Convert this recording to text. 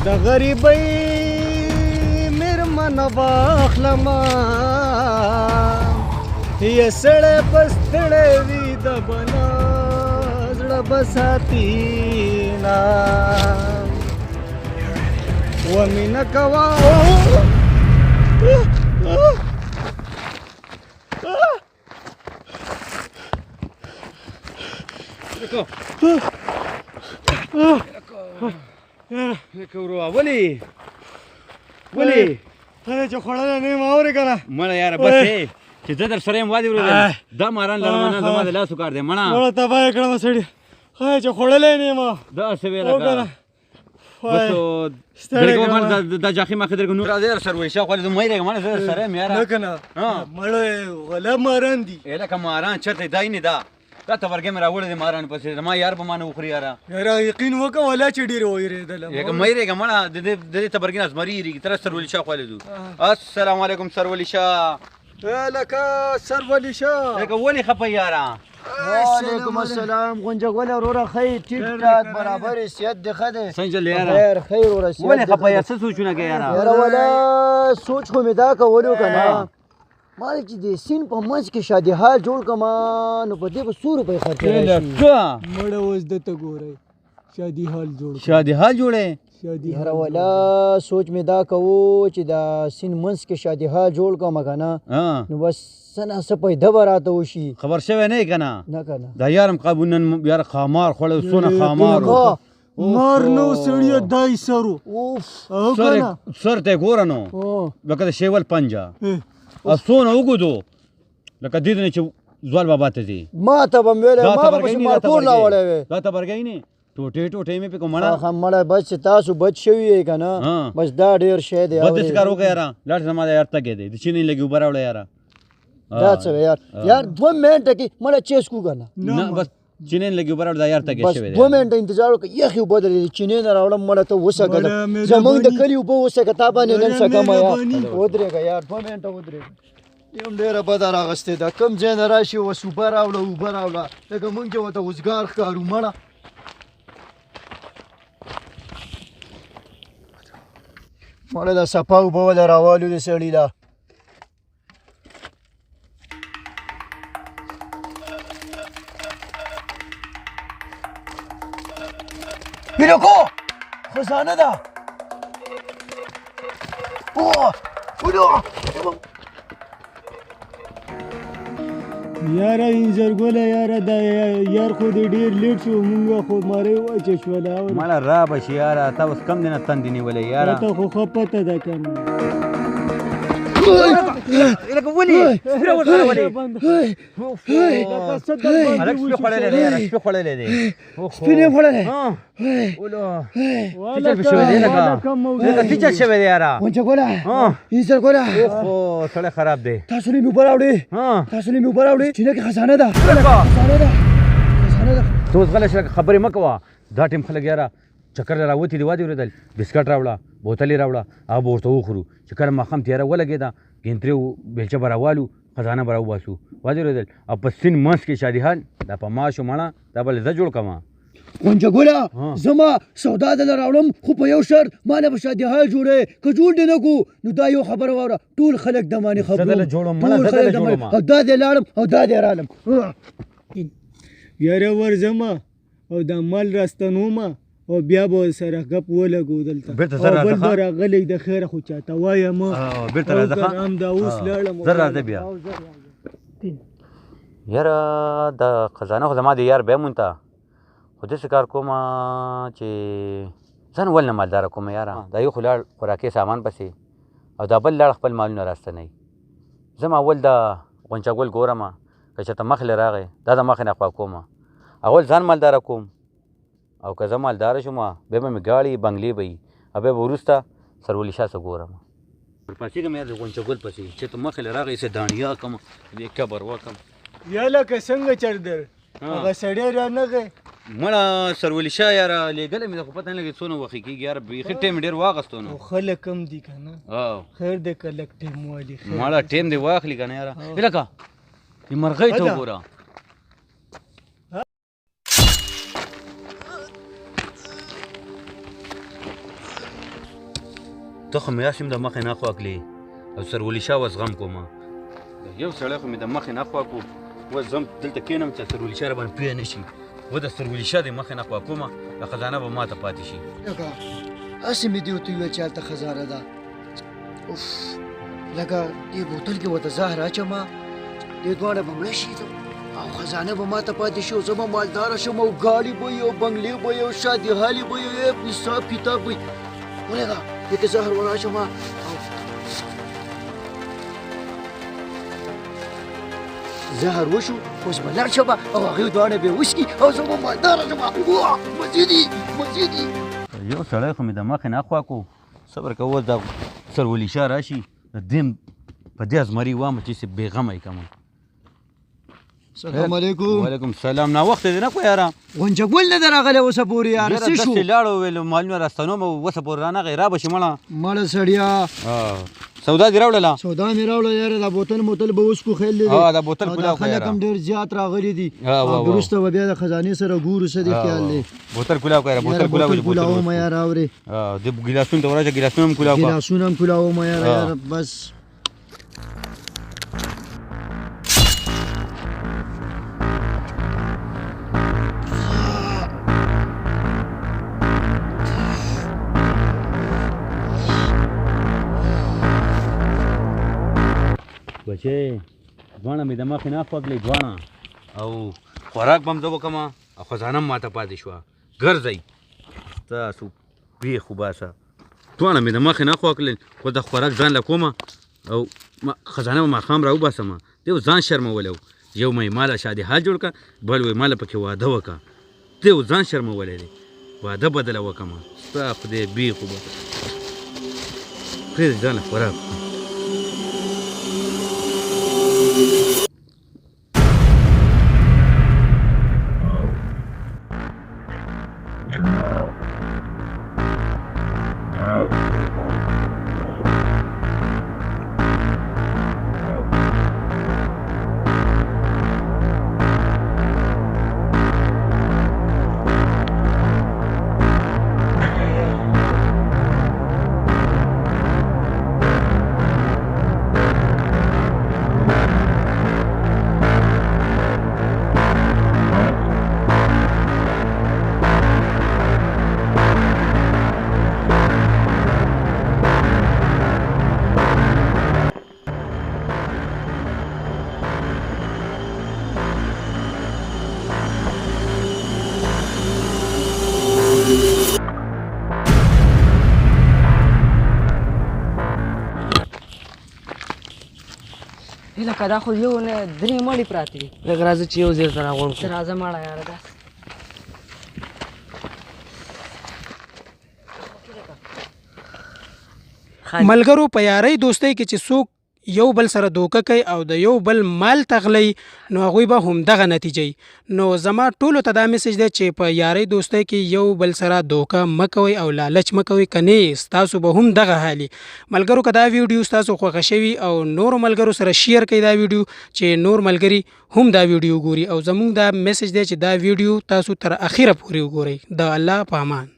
د غریبۍ مېرمنه واخلمه، یې سړی به ستړی وي، د بلا زړه به ساتي نه. ومینه کوه. لکه ورو، ولې ولې؟ ته چې خوړلی نه یم، اورې که نه؟ مړه یاره، بس چې زه در سره یم. وادي ورو، دا ماران لړمه نه، زما د لاسو کار دی مړه. مړه تباه یې کړم سړي، ښه چې خوړلی نه یم. دا څه وی لکه بس درګو دا جاخي مخه درګو نور راځي. سر وې شا خو زه مې رګ مړه، زه سره یم یاره. نه کنه مړه، غلا ماران دي. لکه ماران چرته دای نه، دا دا تبرګې مې راوړې دي ماران پسې، زما یار به مانه وخوري یاره. یاره یقین وکړه ولا چې ډېر وېرېدلم. لکه مې رګ مړه، د دې د دې تبرګې نه زمری ریږي. تر سرولي شاه خو ځو. السلام علیکم سرولي شاه. لکه سرولي شاه، لکه ولې خپه یاره؟ وعلیکم السلام غونجه ګله وروره، ښه ټیک ټاک برابر، صحت دې ښه دی؟ څنګه یاره؟ خیر خیر وروره. ولې خپه یار، څه سوچونه کوې یاره؟ یاره ولا سوچ خو مې دا کولو که نه، مال چې د سین په منځ کې شادي حال جوړ کړم، نو په دې به څو روپۍ خرچه راشي؟ لکه مړه اوس دته ګورئ، شادي حال جوړ، شادي حال جوړې شادي. یاره ولا سوچ مې دا کوو چې دا سین منځ کې شادي حال جوړ کړم که نه، نو بس څه نا څه پیدا به راته وشي. خبر شوی نه که نه؟ نه که نه. دا یارم قابو نن یار خامار خوړی، څونه خامار و. مار نو سړیه، دای سرو. اوف. او که نه سر ته ګوره نو لکه د شیول پنجه، او څونه اوږد و، لکه دې نه چې زوال بابا ته ځي. ما ته به مې ویلی، ما به پسې مارکور راوړی وی. دا تبرګی نه، ټوټې ټوټې مې پې کوم. مړه ښه مړه، بس چې تاسو بچ شوي یئ که نه، بس دا ډېر شی دی. بس داسې کار وکړه یاره، لاړ شه، زما د یار تږی دی، د چینې لږې اوبه راوړه یاره. دا څه یار، یار 2 منټه کې مړه چیس کو که نه؟ نه، بس چینې لږې اوبه راوړه، دا یار تږی شوی دی. بس 2 منټه انتظار وکړه، یخې اوبه درې چینې نه راوړم. مړه ته وسکه، زمونږ د کلي اوبه وسکه، تا باندې نن څه کمه. یار ودرېږه، یار 2 منټه ودرېږه. یم ډېره بده راغستې ده، کوم ځای نه راشي اوس اوبه راوړه اوبه راوړه، لکه مونږ چې ورته وزګار ښکارو. مړه مړه دا صفا اوبه وله راوالو د سړي له. هیلکو خزانه ده. اوه ولو یاره انځرګله، یاره دا یار خو دې ډېر لیټ شو، مونږ خو مرۍ وچه شوله. مړه را به شي یاره، تا اوس کم دی نه تندې نیولی یاره. تا ته خو ښه پته ده که نه؟ لکه ولې سپی ورسره ولې؟ هلک سپی خوړلی دی یاره، سپی خوړلی دی. سپی نه خوړلی؟ ولو څه چل شوی دی؟ لکه لکه څه چل شوی دی یاره؟ غونچه ګله، انځر ګله، اوخو سړی خراب دی. تاسو له مې اوبه راوړې، تاسو له مې اوبه راوړې، چینه کې خزانه ده، خزانه ده، خزانه ده. ته اوس غلی شه، خبرې مه کوه. دا ټیم خلک یاره چکر له راوتي دي. وادي ورېدل، بسکټ راوړه، بوتل یې راوړه، هغه به ورته وخورو. چې کله ماښام تیاره ولګېده، ګینترې بیلچه به راوالو، خزانه به راوباسو. وادي ورېدل، او په سین منځ کې شادي حال دا په ما شو. مړه دا به زه جوړ کړم. غونجه ګله، زما سودا دله راوړم، خو په یو شرط، ما له به شادي حال جوړې. که جوړ دې نه کړو، نو دا یو خبره واوره، ټول خلک د باندې خبرو. زه دله جوړوم مړه، زه دله جوړوم. او دا دې لاړم او دا دې رالم. یاره ورځمه او دا مال راستنومه، او بیا به سره ګپ ولګو دلته. بیرته زر بل راځه. به راغلی د خیره، خو چاته وایم. بیرته راځه. همدا اوس لاړم. زر راځه بیا. یاره د خزانه خو زما د یار بیا مونږ ته خو داسې کار کوم چې ځان ول نه مالداره کوم یاره. دا یو خو لاړ خوراکي سامان پسې، او دا بل لاړ خپل مالونه راستنوي. زه ما اول د غونچه ګل ګورم، که چېرته مخې له راغی، دا د مخې نه خوا کوم. اول ځان مالداره کوم، او که زه مالداره شوم، بیا به مې ګاړي بنګلې به وي، او بیا به وروسته سرولي شاه څه ګورم. ورپسېږم یار د غونچه ګل پسې، چېرته مخې له راغی څه داڼیا کړم، دې قبر وکړم. یا لکه څنګه چر در هغه سړی رانغی؟ مړه سرولي شاه یاره لېږلی مې ده، خو پته نه لګي څونه وخت کېږي یاره، بیخي ټایم ډېر واخیستو نو. خو خلک هم دي که نه؟ خیر دی که لږ ټایم والي. مړه ټایم دې واخلي که نه یاره. لکه د مرغۍ ته وګوره. ته خو مې هسې هم د مخې نه خوا کړې او سرولي شاه اوس غم کوم. یو سړی خو مې د مخې نه خوا کو، اوس زه هم دلته کښېنم چې سرولي شاه راباندې پوه نه شي. و د سرولي شاه د مخې نه خوا کومه، د خزانه به ماته پاتې شي. لکه هسې مې دې ورته وویل چې هلته خزانه ده. اوف لکه دې بوتل کې ورته زهر اچومه، دې دواړه به مړه شي او خزانه به ماته پاتې شي او زه به مالداره شم او ګاډي به یې او بنګلې به یې او شادي حالي به یې حساب کتاب به یې. ولګه دې کې زهر وراچومه او زهر وشو، اوس به لاړ شم او هغې دواړه به یې وڅکي او زه به مالداره شم. مزې دي مزې دي. یو سړی خو مې د مخې نه خوا کو، صبر کوه اوس دا سرولي شاه راشي، د دې په دې ازمري وامه چې څه بېغمه یې کړم. سلام علیکم. وعلیکم سلام. نا وخت دې نه کو یاره، غونچه ګل نه دی راغلی اوسه پورې یاره، څه شو؟ داسې لاړو ویل مالونه راستنوم اوسه پورې رانغی، را به شي مړه. مړه سړیا. سودا دې راوړله؟ سودا مې راوړله یاره، دا بوتل موتل به وڅکو، خیال دې دی. دا بوتل کولاو کړه خلک هم ډېر زیات راغلي دي، وروسته به بیا د خزانې سره ګورو، څه دې خیال دی؟ بوتل کولاو کړه، بوتل کولاو کړه، کولاومه یاره. اورې د ګیلاسونو ته وراشه، ګیلاسونه هم کولاو کړه. ګیلاسونه هم کولاومه یاره. یاره بس بچې دواړه مې د مخې نه خوا کړلې دواړه، او خوراک به هم زه وکړم او خزانه هم ماته پاتې شوه. ګرځئ تاسو بېخ وباسه، دواړه مې د مخې نه خوا کړلې، خو د خوراک ځان له کومه او خزانه به ماښام راوباسم. دی اوس ځان شرمولی و، یو مې ماله شادي حال جوړ کړه، بل وایي ماله پکې واده وکړه. دی اوس ځان شرمولی دی، واده بدله وکړم. ستا خدای بېخ وباسه، پرېږده ځان له خوراک وکړم. لکه دا خو یو نه درې مړي پراته دي. لږ راځه چې یو ځای سره راغونډ کړو. راځه مړه یاره داسې. ملګرو په یارۍ دوستۍ کې چې څوک یو بل سره دوکه کوي او د یو بل مال ته غلي، نو هغوی به هم دغه نتیجه وي. نو زما ټولو ته دا میسج دی چې په یارۍ دوستۍ کې یو بل سره دوکه مه کوئ او لالچ مه کوئ، که نه ستاسو به هم دغه حال وي. ملګرو که دا ویډیو ستاسو خوښه شوي او نورو ملګرو سره شیر کړئ دا ویډیو، چې نور ملګري هم دا ویډیو ګوري. او زموږ دا میسج دی چې دا ویډیو تاسو تر اخیره پورې وګورئ. د الله په امان.